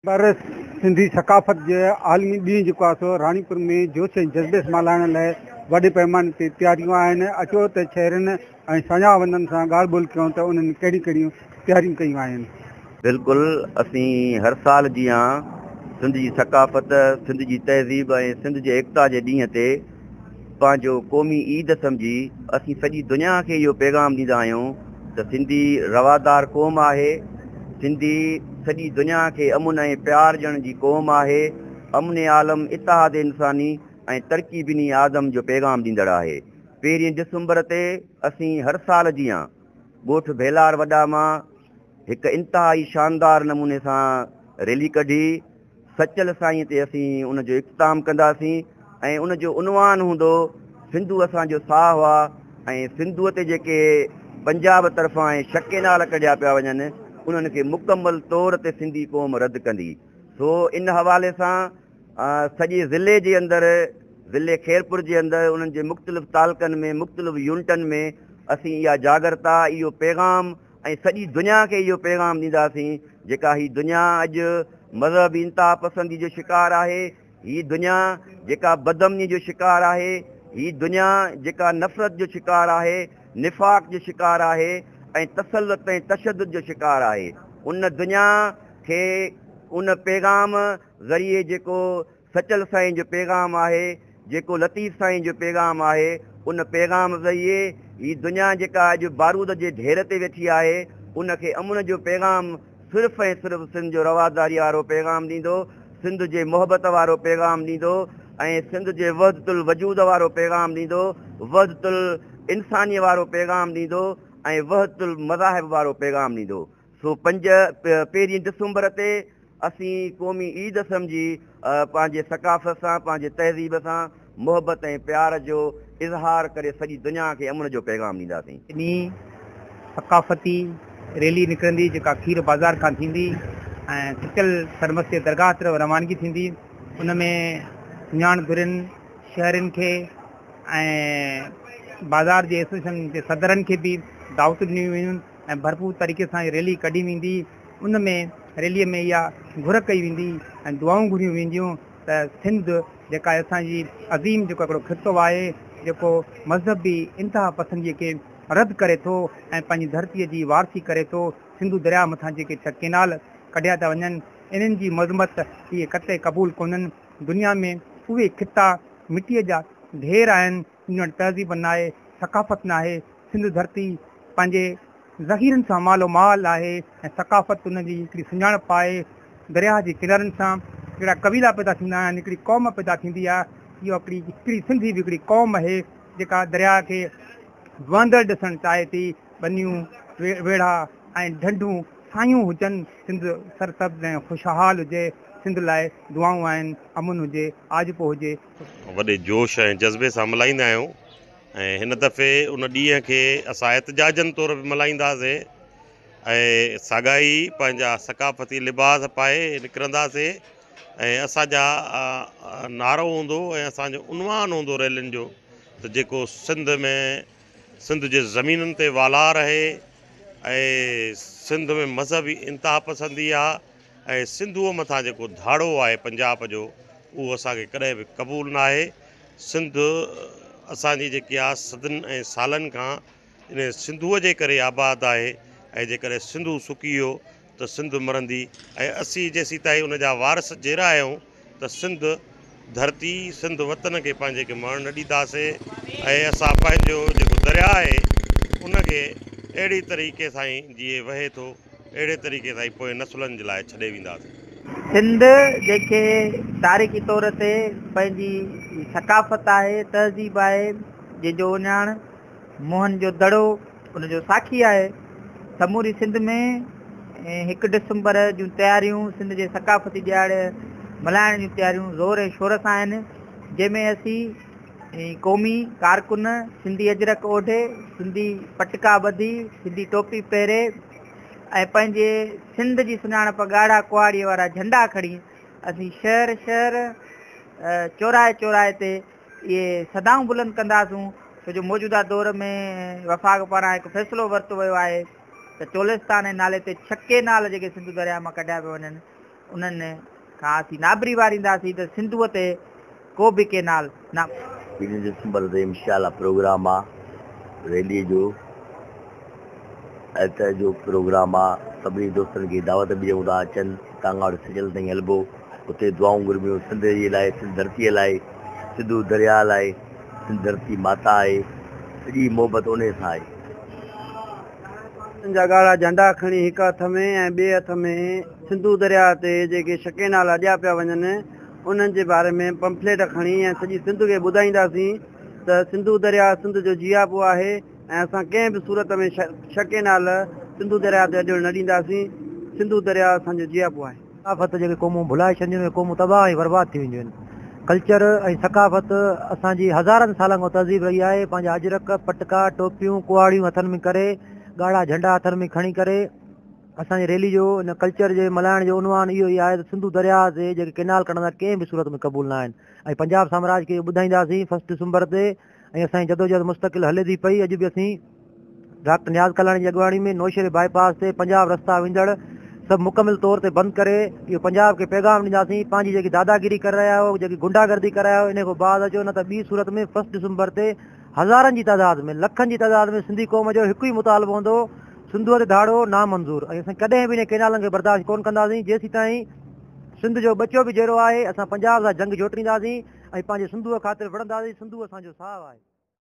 پر سنڌي ثقافت جي عالمي ڏينهن جيڪو آهي سو راڻيپور ۾ جوش ۽ جذبي سان ملهائڻ لاء وڏي پئماني تي تياريون آهن. اچو ته شهرين ۽ ساڃاهه وندن سان ڳالهه ٻولهه ڪيون ته انهن ڪهڙيون ڪهڙيون تياريون ڪيون آهن. بلڪل اسين هر سال جيان سنڌ جي ثقافت، سنڌ جي تهذيب ۽ سنڌ جي ايڪتا جي ڏينهن تي پنهنجو قومي عيد سمجهي اسين سڄي دنيا کي اهو پيغام ڏيندا آهيون ته سنڌي روادار قوم آهي، سنڌي سڄي دنيا کي امن ۽ پيار ڏيڻ جي قوم آهي، امن عالم، اتحاد انساني ۽ ترقي بني آدم جو پيغام ڏيندڙ آهي. پهرين ڊسمبر تي اسين هر سال جيان ڳوٺ ڀيلار وڏا مان هڪ انتهائي شاندار نموني سان ريلي ڪڍي، سچل سائين تي اسين ان جو اختتام ڪنداسين ۽ ان جو عنوان هوندو سنڌو اسان جو ساهه آ ۽ سنڌوء تي جيڪي پنجاب طرفان ۽ شڪينال ڪڍيا پيا وڃن انهن کي مڪمل طور تي سنڌي قوم رد ڪندي. سو ان حوالي سان سڄي ضلعي جي اندر ضلعي خيرپور جي اندر انهن جي مختلف تعلقن ۾ مختلف يونٽن ۾ اسين اها جاڳرتا اهو پيغام ۽ سڄي دنيا کي اهو پيغام ڏينداسين جيڪا هي دنيا اڄ مذهبي انتها پسندي جو شڪار آهي، هي دنيا جيڪا بدامني جو شڪار آهي، هي دنيا جيڪا نفرت جو شڪار آهي، نفاق جو شڪار آهي ۽ تسلط ۽ تشدد جو شڪار آهي، ان دنيا کي ان پيغام ذريعي جيڪو سچل سائين جو پيغام آهي، جيڪو لطيف سائين جو پيغام آهي، ان پيغام ذريعي هي دنيا جيڪا اڄ بارود جي ڍير تي ويٺي آهي، ان کي امن جو پيغام صرف ۽ صرف سنڌ جو رواداري وارو پيغام ڏيندو، سنڌ جي محبت وارو پيغام ڏيندو ۽ سنڌ جي وحدت الوجود وارو پيغام ڏيندو، وحدت الانساني وارو پيغام ڏيندو ۽ وحدت المذاهب وارو پيغام ڏيندو. سو پنج پهرين ڊسمبر تي اسين قومي عيد سمجهي پنهنجي ثقافت سان پنهنجي تهذيب سان محبت ۽ پيار جو اظهار ڪري سڄي دنيا کي امن جو پيغام ڏينداسين. ڏينهن ثقافتي ريلي نڪرندي جيڪا کير بازار کان ٿيندي ۽ سچل سرمست جي درگاهه طرف روانگي ٿيندي ان ۾ سڃاڻ ڌرين شهرين کي ۽ بازار جي ايسوسيئيشن جي صدرن کي به دعوتون ڏنيون وينديون ۽ ڀرپور طريقي سان هي ريلي ڪڍي ويندي ان ۾ ريلي ۾ اها گهر ڪئي ويندي ۽ دعائون گهريون وينديون ته سنڌ جيڪا اسان جي عظيم جيڪو هڪڙو خطو آهي جيڪو مذهبي انتها پسندي کي رد ڪري ٿو ۽ پنهنجي ڌرتي جي وارثي ڪري ٿو سنڌو درياء مٿان جيڪي ڇهه ڪينال ڪڍيا ٿا وڃن انهن جي مذمت اهي قطعي قبول ڪونهن دنيا ۾ اهي خطا مٽي جا ڍير آهن جن وٽ تهذيب ناهي ثقافت ناهي سنڌ ڌرتي پنهنجي ذخيرن سان مالو مال آهي ۽ ثقافت ان جي هڪڙي سڃاڻپ آهي. درياهه جي ڪنارن سان هڪڙا قبيلا پيدا ٿيندا آهن، هڪڙي قوم پيدا ٿيندي آهي. اهو هڪڙي هڪڙي سنڌي به هڪڙي قوم آهي جيڪا درياهه کي وهندڙ ڏسڻ چاهي ٿي. ٻنيون، ويڙها ۽ ڍنڍون سايون هجن، سنڌ سرسبز ۽ خوشحال هجي، سنڌ لاء دعائون آهن، امن هجي، آجپو هجي. وڏي جوش ۽ جذبي سان ملهائيندا آهيون. ۽ هن دفعي ان ڏينهن کي اسان احتجاجن طور به ملهائينداسين ۽ ساڳا ئي پنهنجا ثقافتي لباس پائي نڪرنداسين ۽ اسانجا نعرو هوندو ۽ اسانجو عنوان هوندو ريلين جو ته جيڪو سنڌ ۾ سنڌ جي زمينن تي والار آهي ۽ سنڌ ۾ مذهبي انتها پسندي آهي ۽ سنڌوء مٿان جيڪو ڌاڙو آهي پنجاب جو اهو اسانکي ڪڏهن به قبول ناهي. سنڌ اسان جي جيڪي آ صدين ۽ سالن کان ان سنڌوء جي ڪري آباد آهي ۽ جيڪڏهن سنڌو سڪي ويو ته سنڌ مرندي ۽ اسين جيسيتائين ان جا وارث جيئرا آهيون ته سنڌ ڌرتي سنڌ وطن کي پنهنجي کي مرڻ نه ڏينداسين ۽ اسان پنهنجو جيڪو درياء آهي ان کي اهڙي طريقي سان ئي جيئن وهي ٿو اهڙي طريقي سان ئي پوئين نسلن جي لاء ڇڏي وينداسين. سنڌ جنهن کي تاريخي طور تي پنهنجي ثقافت آهي، تهذيب آهي، جنهن جو اهڃاڻ موهن جو دڙو ان جو ساکي آهي. سموري سنڌ ۾ هڪ ڊسمبر جون تياريون سنڌ جي ثقافتي ڏهاڙي ملهائڻ جون تياريون زور ۽ شور سان آهن، جنهن ۾ اسين قومي ڪارڪن سنڌي اجرڪ اوڍي، سنڌي پٽڪا ٻڌي، سنڌي ٽوپي پهري ۽ پنهنجي سنڌ جي سڃاڻپ ڳاڙها ڪهاڙيء وارا جهنڊا کڻي اسين شهر شهر، چوراهي چوراهي تي اهي صدائون بلند ڪنداسون، ڇو جو موجوده دور ۾ وفاق پاران هڪ فيصلو ورتو ويو آهي ته چولستان جي نالي تي ڇهه ڪينال جيڪي سنڌو درياهه مان ڪڍيا پيا وڃن. انهن کان اسين نابري وارينداسين ته سنڌوء تي ڪو به ڪينال نه. پهرين ڊسمبر تي انشاء الله پروگرام آ ريلي جو احتجاج جو پروگرام آ سڀني دوستن کي دعوت به ڏيون ٿا اچن هتان کان وٺي سچل تائين هلبو اتي دعائون گهربيون سنڌ جي لاء سنڌ ڌرتي لاء سنڌو درياء لاء سنڌ ڌرتي ماتا آهي سڄي محبت انهي سان آهي. جا ڳاڙها جهنڊا کڻي هڪ هٿ ۾ ۽ ٻئي هٿ ۾ سنڌو درياء تي جيڪي شڪينال اڏيا پيا وڃن انهن جي باري ۾ پمفليٽ کڻي ۽ سڄي سنڌ کي ٻڌائينداسين ته سنڌو درياء سنڌ جو جياپو آهي ۽ اسان ڪنهن به صورت ۾ شڪينال سنڌو درياء تي اڏڻ نه ڏينداسين، سنڌو درياء اسان جو جياپو آهي. ثقافت جيڪي قومون ڀلائي ڇڏينديون اهي قومون تباهه ۽ برباد ٿي وينديون آهن. ڪلچر ۽ ثقافت اسان جي هزارن سالن کان تهذيب رهي آهي. پنهنجا اجرڪ، پٽڪا، ٽوپيون، ڪهاڙيون هٿن ۾ ڪري، ڳاڙها جهنڊا هٿن ۾ کڻي ڪري اسان جي ريلي جو ان ڪلچر جي ملهائڻ جو عنوان اهو ئي آهي ته سنڌو درياهه تي جيڪي ڪينال ڪڍندا ڪنهن به صورت ۾ قبول نه آهن ۽ پنجاب سامراج کي اهو ٻڌائينداسين فرسٽ ڊسمبر تي ۽ اسان جي جدوجهد مستقل هلي ٿي پئي اڄ به اسين ڊاڪٽر نياز ڪلاڻي جي اڳواڻي ۾ نوشهري باء پاس تي پنجاب رستا ويندڙ سڀ مڪمل طور تي بند ڪري اهو پنجاب کي پيغام ڏينداسين پنهنجي جيڪي داداگيري ڪري رهيا آهيو جيڪي گنڊا گردي ڪري رهيا آهيو انهي کان باز اچو نه ته ٻي صورت ۾ فرسٽ ڊسمبر تي هزارن جي تعداد ۾ لکن جي تعداد ۾ سنڌي قوم جو هڪ ئي مطالبو هوندو سنڌوء تي ڌاڙو نامنظور ۽ اسين ڪڏهن به انهي ڪينالن کي برداشت ڪونه ڪنداسين جيسيتائين سنڌ جو ٻچو به جيئرو آهي اسان پنجاب سان جنگ جوٽينداسين ۽ پنهنجي سنڌوء خاطر وڙهنداسين سنڌو اسان جو ساهه آهي.